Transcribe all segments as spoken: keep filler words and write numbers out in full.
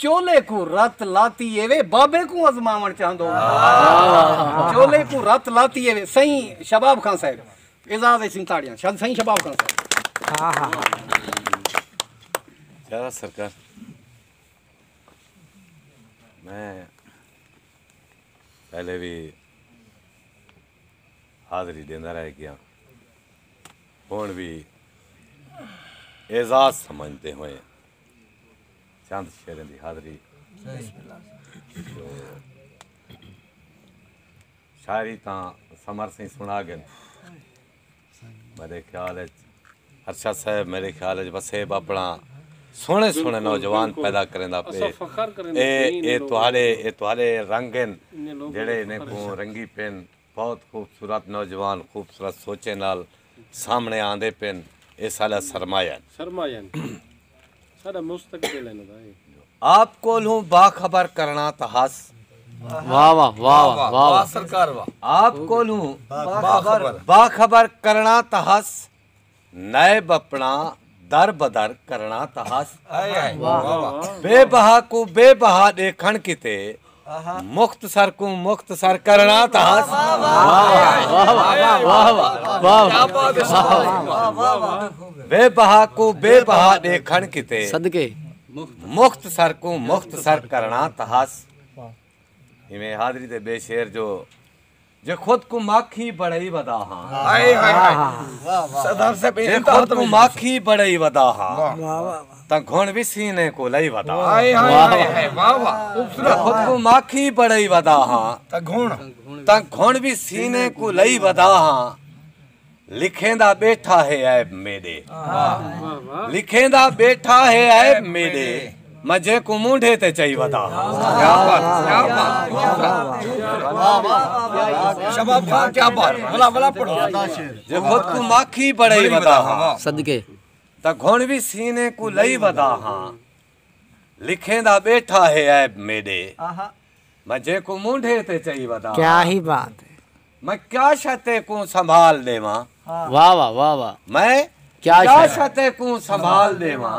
چولے کوں رت لاتی اے وے، بابے کوں ازماوݨ چاہندو۔ چولے کوں رت لاتی اے وے۔ سئیں شباب خان صاحب، اعزاز اچ سئیں تاڑیاں۔ شاد سئیں شباب خان صاحب۔ چا سرکار، میں پہلے بھی حاضری ݙیندا رہ ڳیاں، ہݨ وی اعزاز سمجھدے ہوئے چند شعریں دی حاضری۔ جو شاعری تاں سمر سئیں سݨا ڳن، میݙے خیال اچ ارشد صاحب، میݙے خیال اچ وسیب اپݨا سوہݨے سوہݨے نوجوان پیدا کریندا پئے۔ اے اے تہاݙے اے تہاݙے رنگ ہن جیڑھے انہیں کوں رنگی پن۔ بہت خوبصورت نوجوان خوبصورت سوچیں نال سامݨے آندے پن۔ اے ساݙا سرمایہ ہن۔ سرمایہ ہن۔ ساݙا مستقبل ہن۔ آپ کولھوں باخبر کرݨا تاں ہس۔ واہ واہ واہ واہ واہ سرکار واہ۔ آپ کولھوں باخبر کرݨا تاں ہس۔ نائب اپݨا در بدر کرݨا تاں ہس۔ بے بہا کوں بے بہا ݙیکھݨ کیتے مختصر کوں مختصر کرݨا تاں ہس۔ بے بہا کوں بے بہا ݙیکھݨ کیتے مختصر کوں مختصر کرݨا تاں ہس۔ ایویں حاضری دے ٻئے شعر جو جے خود کوں ماکھی بݨائی ودا ہاں۔ جے خود کوں ماکھی بݨائی ودا ہاں تاں گھݨ وی سینے کوں لئی ودا ہاں۔ جے خود کوں ماکھی بݨائی ودا ہاں تاں گھݨ وی سینے کوں لئی ودا ہاں۔ لکھیندا ٻیٹھا ہے عیب میݙے۔ لکھیندا ٻیٹھا ہے عیب میݙے۔ میں جینکوں مونڈھے تے چئی ودا ہاں۔ شباب خان کیا بات۔ ولا ولا پڑھو۔ جے خود کوں ماکھی بݨائی ودا ہاں۔ صدقے۔ تاں گھݨ وی سینے کوں لئی ودا ہاں۔ لکھیندا ٻیٹھا ہے عیب میݙے۔ میں جینکوں مونڈھے تے چئی ودا ہاں۔ کیا ہی بات ہے۔ میں کیا شے تیکوں سنبھال ݙیواں۔ واہ واہ واہ واہ۔ میں کیا شے تیکوں سنبھال ݙیواں۔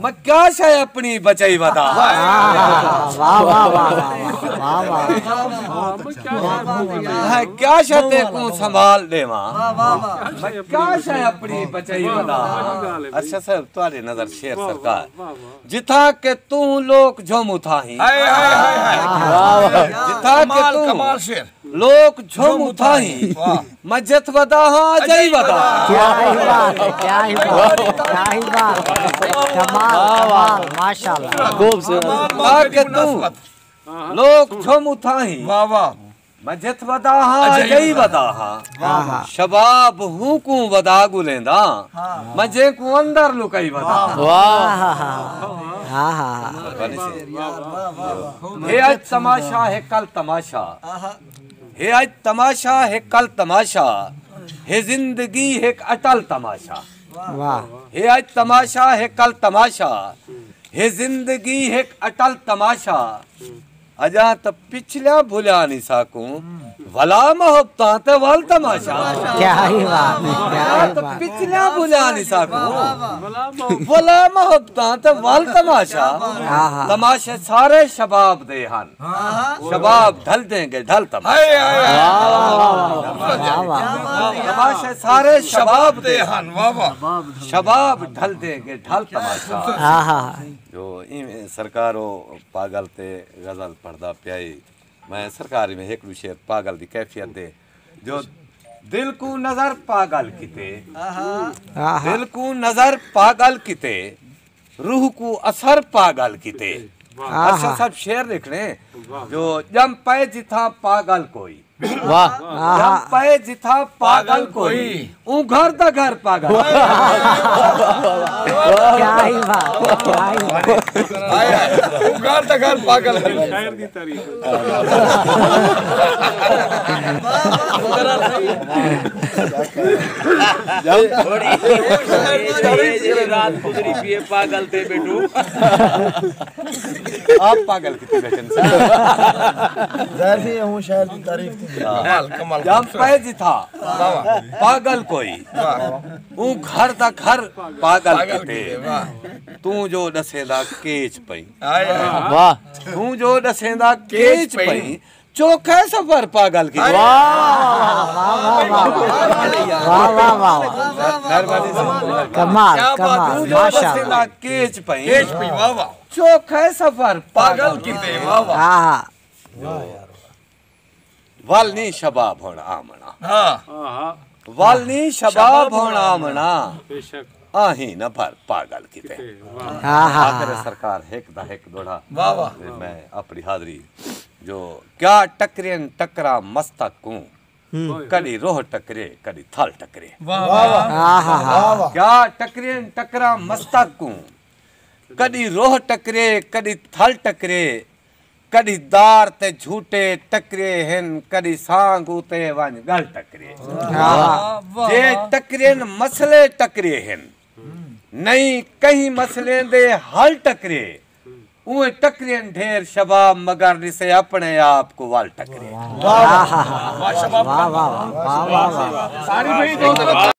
میں کیا شے اپݨی بچائی ودا ہاں۔ واہ واہ واہ واہ۔ میں کیا شے تیکوں سنبھال ݙیواں۔ میں کیا شے اپݨی بچائی ودا ہاں۔ ارشد صاحب تہاݙے نظر شعر سرکار۔ جتھاں کہ توں لوک جھوم اتھاہیں۔ جتھاں کہ توں لوک جھوم اتھاہیں۔ میں جتھ ودا ہاں اجائی ودا ہاں۔ کیا ہی بات ہے، کیا ہی بات ہے، کیا ہی بات ہے۔ کمال، کمال، ماشاءاللہ۔ خوب سر۔ جتھاں کہ توں لوک جھوم اتھاہیں۔ میں جتھ ودا ہاں اجئی ودا ہاں۔ شباب ہوں کوں ودا گلیندا میں جیں کوں اندر لکائی ودا ہاں۔ واہ۔ ہے اج تماشا ہے کل تماشا۔ ہے اج تماشا ہے کل تماشا۔ ہے زندگی ہک اٹل تماشا۔ واہ۔ ہے اج تماشا ہے کل تماشا۔ ہے زندگی ہک اٹل تماشا۔ اجاں تاں پچھلیاں بھلیاں نی ساکوں ولا محبتاں تے ول تماشا۔ کیا ہی بات ہے، کیا ہی بات۔ پچھلیاں بھلیاں نی ساکوں ولا محبتاں تے ول تماشا۔ تماشے سارے شباب دے ہن۔ شباب ڈھل دیں گے ڈھل تماشا۔ تماشے سارے شباب دے ہن۔ شباب ڈھل دیں گے ڈھل تماشا۔ جو ایویں سرکار او پاگل تے غزل پڑھدا پیا ہئی۔ میں سرکار ایویں ہک ݙو شعر پاگل دی کیفیت دے۔ جو دل کوں نظر پاگل کیتے۔ دل کوں نظر پاگل کیتے۔ روح کوں اثر پاگل کیتے۔ ارشد صاحب شعر لکھݨے۔ جو ڄم پئے جتھاں پاگل کوئی۔ واہ۔ ڄم پئے جتھاں پاگل کوئی۔ اوں گھر دا گھر پاگل۔ کیا ہی بات، کیا ہی بات۔ اوں گھر دا گھر پاگل۔ رات گزری پیے پاگل تے بیٹھو۔ آپ پاگل کیتے بیٹھن سا۔ ظاہر سی ہوں شاعر دی تعریف تھی۔ کمال، کمال، ڄم پئے جتھاں پاگل کوئی، اوں گھر دا گھر پاگل کیتے۔ توں جو ݙسیندا کیچ پئیں، واہ۔ توں جو ݙسیندا کیچ پئیں، چوکھا سفر پاگل کیتے۔ واہ، واہ، واہ، واہ۔ مہربانی سا۔ کمال، کمال، توں جو ݙسیندا کیچ پئیں، چوکھا سفر پاگل کیتے۔ واہ، واہ۔ ول نی شباب ہݨ آوݨا۔ ول نی شباب ہݨ آوݨا۔ آہیں نہ بھر پاگل کیتے۔ آخر سرکار ہک دا ہک ݙوہڑا۔ تے میں اپݨی حاضری جو کیا ٹکرین ٹکراں مستک کوں، کݙی روہ ٹکرے، کݙی تھل ٹکرے۔ کیا ٹکرین ٹکراں مستک کوں، کݙی روہ ٹکرے، کݙی تھل ٹکرے، کݙی دار تے جھوٹے ٹکرے ہن، کݙی سانگ اتے ونڄ ڳل ٹکرے۔ جے ٹکرین مسئلے ٹکرے ہن، نئیں کہیں مسئلیں دے حل ٹکرے۔ اونویں ٹکرین ڈھیر شباب، مگر ݙسے اپݨے آپ کوں ول ٹکرے۔